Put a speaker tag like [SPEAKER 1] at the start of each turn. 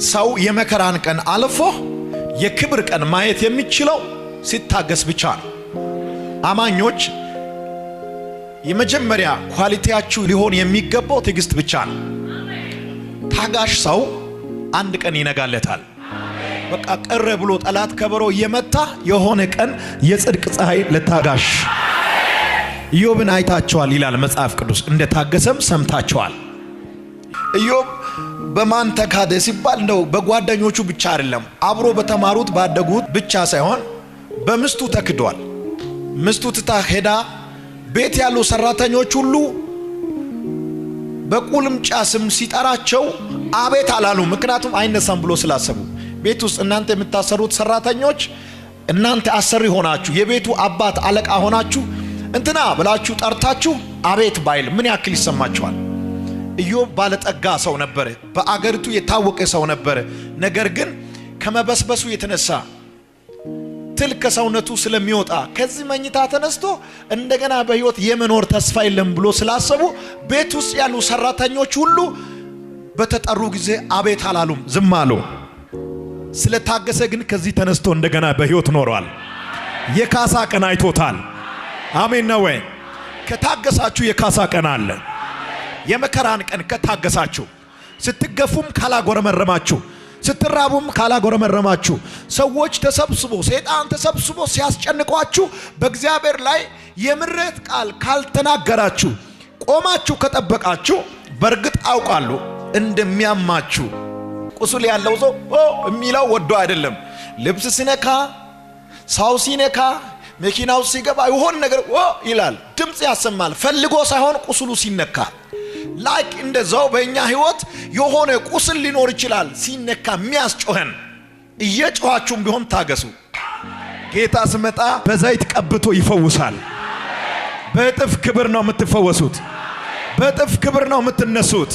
[SPEAKER 1] ሰው የመከራን ቀን አልፎ የክብር ቀን ማየት የሚችለው ሲታገስ ብቻ ነው። አማኞች፣ የመጀመሪያ quality ያችሁ ሊሆን የሚገባው ትዕግስት ብቻ ነው። ታጋሽ ሰው አንድ ቀን ይነጋለታል። በቃ ቀረ ብሎ ጠላት ከበሮ እየመታ የሆነ ቀን የጽድቅ ፀሐይ ለታጋሽ። ኢዮብን አይታችኋል ይላል መጽሐፍ ቅዱስ። እንደታገሰም ሰምታችኋል። ኢዮብ በማን ተካደ ሲባል እንደው በጓደኞቹ ብቻ አይደለም፣ አብሮ በተማሩት ባደጉት ብቻ ሳይሆን በሚስቱ ተክዷል። ሚስቱ ትታ ሄዳ ቤት ያሉ ሰራተኞች ሁሉ በቁልምጫ ስም ሲጠራቸው አቤት አላሉ። ምክንያቱም አይነሳም ብሎ ስላሰቡ። ቤት ውስጥ እናንተ የምታሰሩት ሰራተኞች፣ እናንተ አሰሪ ሆናችሁ፣ የቤቱ አባት አለቃ ሆናችሁ እንትና ብላችሁ ጠርታችሁ አቤት ባይል ምን ያክል ይሰማችኋል? ኢዮብ ባለጠጋ ሰው ነበረ፣ በአገሪቱ የታወቀ ሰው ነበረ። ነገር ግን ከመበስበሱ የተነሳ ትል ከሰውነቱ ስለሚወጣ ከዚህ መኝታ ተነስቶ እንደገና በሕይወት የመኖር ተስፋ የለም ብሎ ስላሰቡ ቤት ውስጥ ያሉ ሰራተኞች ሁሉ በተጠሩ ጊዜ አቤት አላሉም፣ ዝም አሉ። ስለታገሰ ግን ከዚህ ተነስቶ እንደገና በሕይወት ኖሯል። የካሳ ቀን አይቶታል። አሜን ነው ወይ? ከታገሳችሁ የካሳ ቀን አለ። የመከራን ቀን ከታገሳችሁ፣ ስትገፉም ካላጎረመረማችሁ፣ ስትራቡም ካላጎረመረማችሁ፣ ሰዎች ተሰብስቦ፣ ሰይጣን ተሰብስቦ ሲያስጨንቋችሁ በእግዚአብሔር ላይ የምሬት ቃል ካልተናገራችሁ፣ ቆማችሁ ከጠበቃችሁ፣ በእርግጥ አውቃለሁ እንደሚያማችሁ። ቁስል ያለው ሰው ኦ የሚለው ወዶ አይደለም። ልብስ ሲነካ፣ ሰው ሲነካ፣ መኪናው ሲገባ የሆነ ነገር ኦ ይላል፣ ድምፅ ያሰማል። ፈልጎ ሳይሆን ቁስሉ ሲነካ። Like እንደዛው በእኛ ህይወት የሆነ ቁስል ሊኖር ይችላል፣ ሲነካ የሚያስጮኸን። እየጮኻችሁም ቢሆን ታገሱ። ጌታ ስመጣ በዘይት ቀብቶ ይፈውሳል። በእጥፍ ክብር ነው የምትፈወሱት። በእጥፍ ክብር ነው የምትነሱት።